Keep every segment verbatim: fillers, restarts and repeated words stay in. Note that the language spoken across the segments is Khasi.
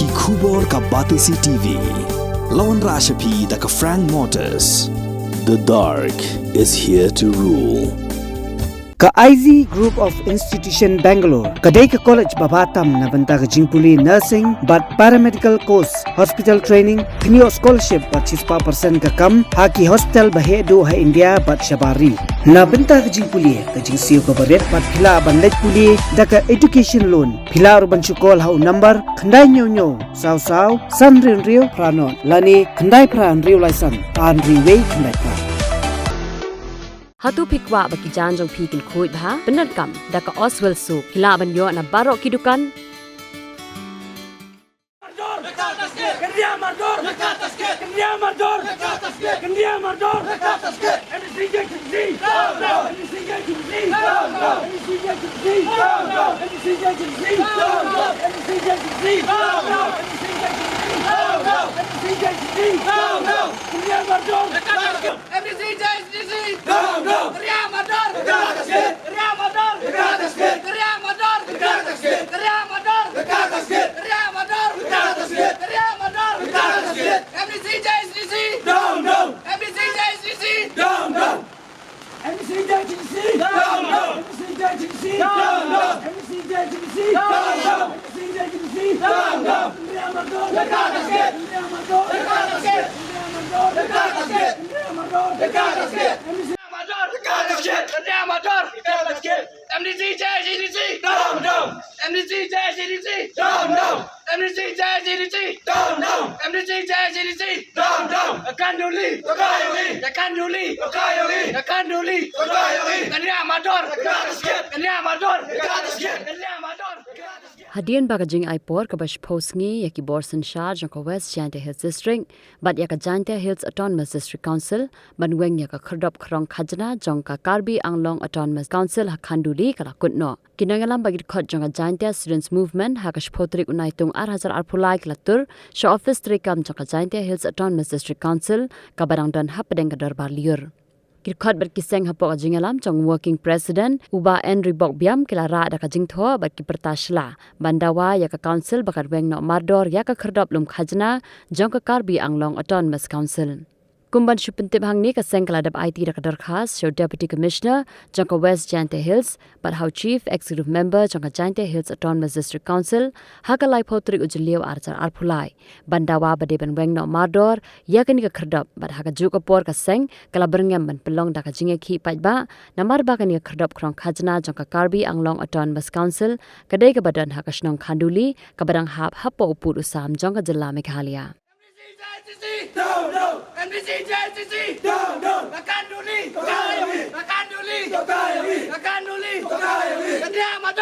Ki khubor ka Batesi T V. La wanrah sha phi da ka Frank Motors. The dark is here to rule. Ka I Z Group of Institution Bangalore ka dei ka college ba bha tam na bynta ka jingpule nursing bad paramedical course, hospital training, pynïoh scholarship bad shispah percent ka kam ha ki hospital ba heh duh ha India bad shabar ri. Na bynta ka jingpule ka jingsiew kaba rit bad phi lah ban leit pule da ka education loan. Phi lah ruh ban shu call ha u number khyndai hynñiew hynñiew saw saw san hynriew hynriew phra nod lane khyndai phra hynriew lai san ar hynriew wei khyndai phra. Hato phi kwah ba ki jaiñ jong phi kin khuid bha? Pyndonkam da ka Oswell Soap. Phi lah ban ïoh na baroh ki dukan. M D C J H D C. Down, down. Riam Mardor. Riam Mardor. Riam Mardor. Riam Mardor. Riam Mardor. M D C J H D C. Down, down. M D C J H D C. Down, down. M D C J H D C. Down, down. M D C J H D C. Down, down. M D C J H D C. Down, down. M D C J H D C. Down, down. Riam Mardor. Riam Mardor. Riam Mardor. Riam Mardor. Riam Mardor. Riam Mardor. Riam Mardor. Riam Mardor. M D C J H D C. Down, down. M D C J H D C. Down, down. M D C J H D C. Down, down. M D C J H D C. Down, down. Kanduli. Kanduli. Kanduli. Kanduli. Kanduli. Riam Mardor. Riam Mardor. Riam Mardor. Hadien ba ka jingai por kaba shiphew sngi ïa ki bor synshar jong ka West Jaintia Hills District bad ïa ka Jaintia Hills Autonomous District Council ban weng ïa ka khyrdop khrong khajna jong ka Karbi Anglong Autonomous Council ha Khanduli ka la kut noh. Ki nongïalam bad ki dkhot jong ka Jaintia Students Movement ha ka shiphew tarik u Naitung ar hajar arphew lai ki la tur sha ophis treikam jong ka Jaintia Hills Autonomous District Council kaba dang don hapdeng ka dorbar lyiur. Ki dkhot bad ki seng hapoh ka jingïalam jong u Working President u Bah N Ribok Biam ki la rah da ka jingthoh bad ki pyrta sla ban dawa ïa ka Council ba kan weng noh mardor ïa ka khyrdop lum khajna jong ka Karbi Anglong Autonomous Council. Kum ban shu pyntip hangne, ka seng ka la dep aiti da ka dorkhas sha u Deputy Commissioner jong ka West Jaintia Hills bad ha u Chief Executive Member jong ka Jaintia Hills Autonomous District Council ha ka laiphew tarik u Jylliew ar hajar arphew lai ban dawa ba dei ban weng noh mardor ïa kane ka khyrdop, bad ha kajuh ka por ka seng ka la byrngem ban pynlong da ka jingïakhih paidbah namar ba kane ka khyrdop khrong khajna jong ka Karbi Anglong Autonomous Council ka dei kaba don ha ka shnong Khanduli kaba dang hap hapoh u pud u sam jong ka jylla Meghalaya. M D C J H D C. Down, down. M D C J H D C. Down, down. Kanduli. Kanduli. Kanduli. Kanduli. Kanduli. Kanduli. Kanduli. Kanduli.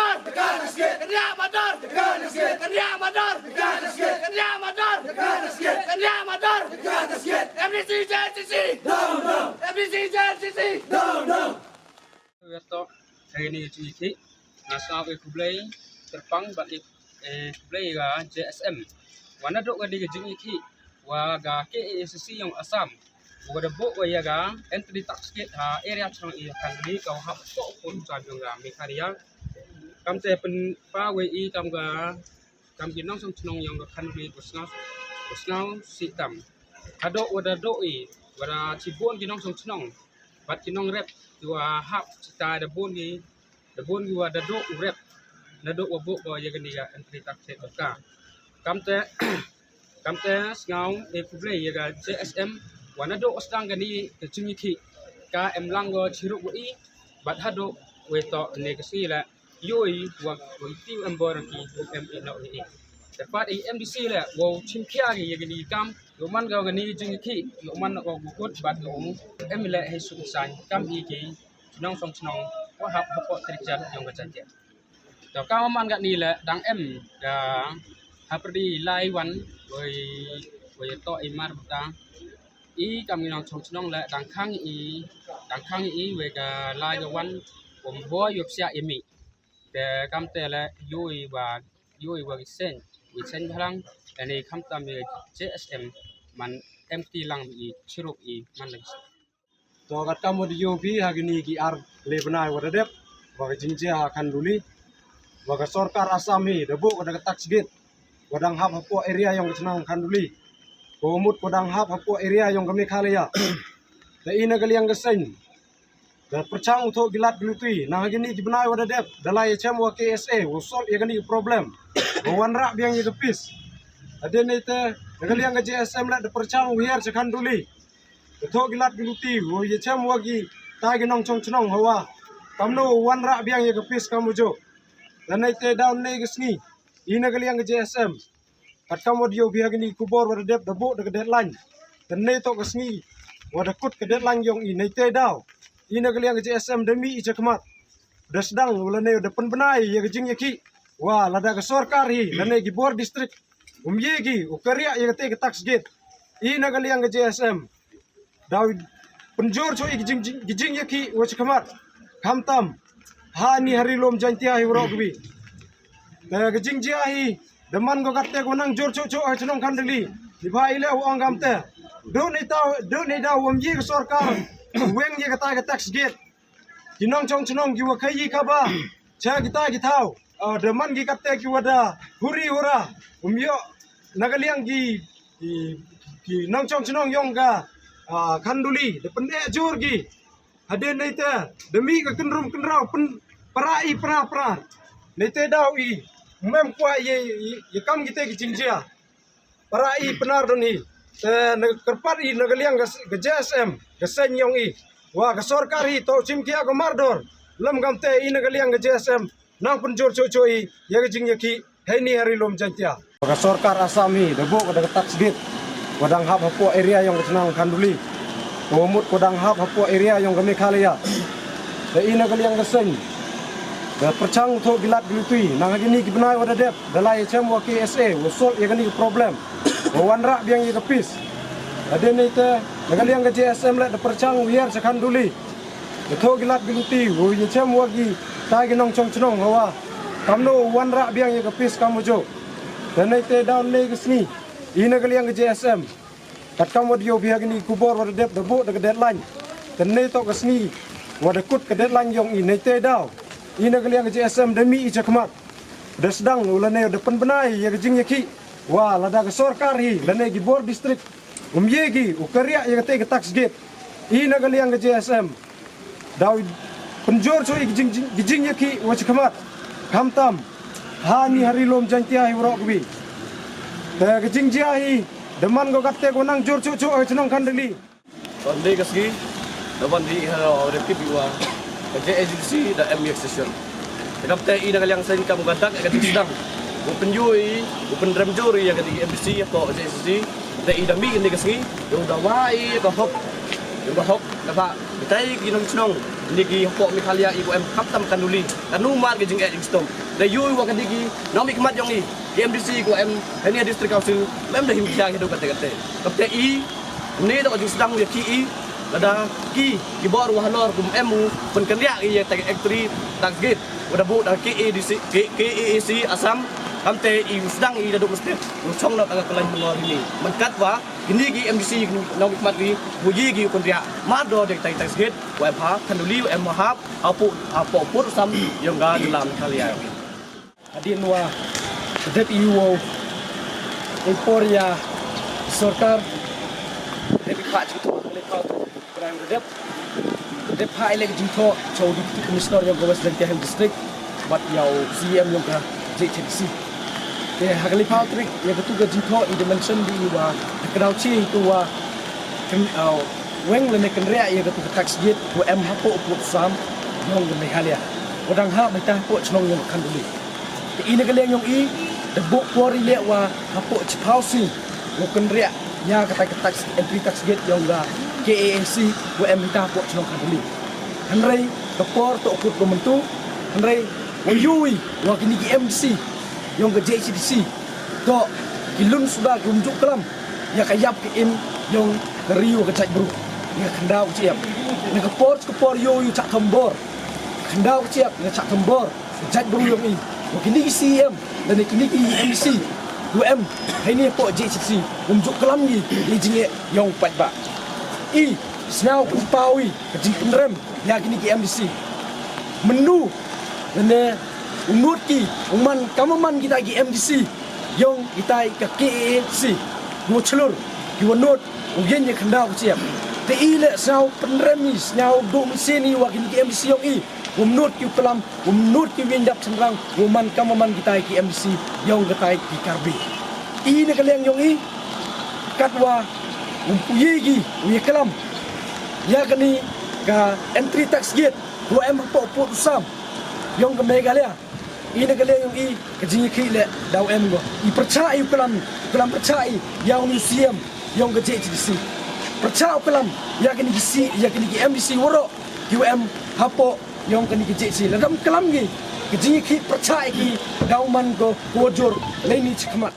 Kanduli. Kanduli. M D C J H D C. Down, down. M D C J H D C. Down, down. Ïa to, ha kane ka jingïakhih nga sngew ïa khublei kyrpang bad ïa, eh, khublei ïa ka J S M. Wa naduh kane ka jingïakhih wa ka K A A C C jong Assam wa da buh wa ïa ka entry tax gate ha area chnong i ha Khanduli ka wa hap hapoh u pud u sam jong ka Meghalaya. Kamte pynpaw wa i kam ka kam ki nongshong chnong jong ka Khanduli, u sngew, u sngew sih tam. Haduh wa da duh i, wa da shibun ki nongshong chnong bad ki nongrep ki wa hap sita da bun ki, da bun ki wa da duh u rep naduh wa buh ko ïa kane ka entry tax gate ka. Kamte, kamte sngew ïa khublei ïa ka J S M wa naduh wa sdang kane ka jingïakhih ka em lang ko chirup wa i bad haduh wa i to ne ka sngi la ïohi wa, wa i tiu em bor ki em i noh i. Te pat i M D C le wa u chim khia ki ïa kane ki kam, ïoh man ka kane ka jingïakhih, ïoh man ka u kut bad ka u em le hei suk sain kam i ki nongshong chnong wa hap hapoh trikjat jong ka Jaintia. To ka man kane le dang em ka hapyrdi lai wan wei, wei to i mar bta i kam ngi nongshong chnong le dang khang i, dang khang i wei ka lai ka wan um boi ïoh psia i mi. Te kamte le ïohi wa, ïohi wa ki seng, ki seng bhalang, ani khamtam i J S M man em kti lang i chirup i man lagi. To katkam wa da ïohi ha kine ki ar le bnai wa da dep wa ka jingjia ha Khanduli wa ka sorkar Assam hi da buh ka da ka tax gate. wa dang hap hapoh area yong ka chnong Khanduli, wa mut wa dang hap hapoh area yong ka Meghalaya. Da i na ka liang ka seng da pyrchang u thoh ki lad ki luti na ha kini ki bnai wa da dep, da la ïa chem wa K S A wa solve ïa kani ki problem, wa wanrah biang ïa ka peace. Hadien nai te na ka liang ka J S M leh da pyrchang u hiar cha Khanduli, da thoh ki lad ki luti wa ïa chem wa ki tai ki nongchong chnong hawa kamno u wanrah biang ïa ka peace kam u jok. Da nai te daw nai ka sngi i na ka liang ka J S M, katkam wa da ïoh bha kini ki khubor wa da dep da buh da ka deadline. Da nai toh ka sngi wa da kut ka deadline yong i, nai te daw i na ka liang ka J S M da mih i cha khmat, da sdang u lane da pynbna ïa ka jingïakhih wa lada ka sorkar hi lane ki bor district um ye ki u kariah ïa kate ka tax gate. I na ka liang ka J S M daw pynjur chu i ki jing, jing, ki jingïakhih wa cha khmat, khamtam ha ni ha ri lum Jaintia hi waroh kwi. Te ka jingjia hi da man ko katte ko nang jur chu chu ha chnong Khanduli. Ni ba i le u ong kam te, du ni tau du ni daw wam yi ka sorkar weng yi ka tai ka tax gate. Ki nongchong chnong ki wa khayi kaba cha ki tai ki thaw, ah, da man ki katte ki wa da huri hura um ïoh na ka liang ki, ki, ki nongchong chnong yong ka, ah, Khanduli da pyneh jur ki. Hadien nai te da mih ka kynrum kynraw pyn para i para para. Nai te daw i mem kwah ye, ye, ye kam ki te ki jingjia. Para i pnar don i, eh, na kyrpad i na ka liang ka, ka J S M, ka seng yong i wa ka sorkar hi to chim kia ka mardor. Lam kam te i na ka liang ka J S M nang pynjur chu chu i ïa ka jingïakhih ha ni ha ri lum Jaintia. Ka sorkar Assam hi da buh da ka tax gate wa dang hap hapoh area yong ka chnong Khanduli, wa mut wa dang hap hapoh area yong ka Meghalaya. Da i na ka liang ka seng da pyrchang u thoh ki lad ki luti na ha kini ki bnai wa da dep, da la ïa chem wa K S A wa solve ïa kani ka problem, wa wanrah biang ïa ka peace. Hadien nai te na ka liang ka J S M leh da pyrchang u hiar cha Khanduli, da thoh ki lad ki luti wa ïa chem wa ki tai ki nongchong chnong hawa kamno u wanrah biang ïa ka peace kam u jok. Da nai te daw nai ka sngi i na ka liang ka J S M, katkam wa da ïoh bha kini ki khubor wa da dep da buh da ka deadline. Da nai toh ka sngi wa da kut ka deadline yong i, nai te daw i na ka liang ka J S M da mih i cha khmat, da sdang u lane da pynbna ïa ka jingïakhih wa lada ka sorkar hi lane ki bor district um ye ki u kariah ïa kate ka tax gate. I na ka liang ka J S M daw pynjur chu i ki jing, jing, ki jingïakhih wa cha khmat, khamtam ha ni ha ri lum Jaintia hi waroh kwi. Te ka jingjia hi da man ko katte ko nang jur chu chu ha chnong Khanduli. Ban dei ka sngi da ban dei ha rep kip i wa ka J A C C da em ïa ka session. Te kam te i na ka liang seng kam ka dak ka jingsdang u pynjur i u pynrem jur i ïa ka dei M D C ïa ko J A C C. Te i da mih ni ka sngi yong da wa i ka hok, yong da hok da ba kitai ki nongchnong ni ki hapoh Meghalaya i ko em khamtam Khanduli. Kanu mar ki jingeh jingstom da ïoh wa ka dei ki nongmihkhmat yong i ki M D C ko em ha ni district council em da him khia ki do kate kate. Kate i ni da ka jingsdang ïa ki i lada ki ki bor wa halor kum em u pynkynriah ïa ta ka entry tax gate wa da buh da K A D C, K-, K A A C Assam. Kam te i sdang i da duk mesti u chong na ta ka klan halor ni. Man kat wa kini ki M D C ki nongmihkhmat ki bu yi ki u kynriah mar do de tai tax gate wa em ha Khanduli wa em ha hapoh hapoh pur Assam yong ka jylla Meghalaya. Hadien wa dep i wow i por ïa sorkar, dep i pha jingthoh ha ka le pha u dep, dep pha i le ka jingthoh cha u Deputy Commissioner yong ka West Jaintia Hills District bad ïa u C E M yong ka J H A D C. Te ha ka le pha u tarik ïa katu ka jingthoh i da mention di wa da ka daw chi tu wa kyn, uh, weng lane kynriah ïa katu ka tax gate wa em hapoh u pud Assam yong ka Meghalaya wa dang hap beit hapoh chnong yong ka Khanduli. Te i na ka liang yong i da buh por i leh wa hapoh chiphaw sngi wa kynriah ïa kata ka tax, entry tax gate yong ka K A A C wa em beit hapoh chnong Khanduli. Hynrei ka por toh kut ba myntu, hynrei wa ïohi wa kini ki M D C yong ka J H A D C toh ki lun suda ki um ju klam ïa ka ïap ka im yong ka ri wa ka jaitbru, ïa ka khyndaw ka jingïap. Na ka por ka por ïohi u Chah Thombor, ka khyndaw ka jingïap, ïa ka Chah Thombor, ka jaitbru yong i. Wa kini ki C E M lane kini ki M D C wa em ha ini hapoh J H A D C um ju klam ki ïa ka jingeh yong paidbah. I sngew kumpa i ka jingpynrem ïa kini ki M D C. Mynnu lane u nud ki u man kam u man kita ki M D C yong itai ka K A A C, wa chlur, ki wa nud, u yin ya khyndaw ka chiam. Te i le sñiaw pynrem i, sñiaw duh mynsiem i wa kini ki M D C yong i, wa nud ki u klam, wa nud ki u yin dap chynrang, wa man kam wa man kitai ki M D C yong kitai ki Karbi. I na ka liang yong i, katwa, um puye ki, u ya klam, ya kani ka entry tax gate, wa em hapoh pud u sam, yong ka Meghalaya. I na ka liang yong i, ka jingyakhih le daw em ko. I pyrchah i u klam, u klam pyrchah i, ya u C M, yong ka J H D C. Pyrchah u klam, ya kani ki si, ya kani ki M D C waroh, ki wa em hapoh, yong kani ki J H D C. Lada ym klam ki, ka jingyakhih pyrchah i ki, daw man ko, ko jur, lei ni chikmat.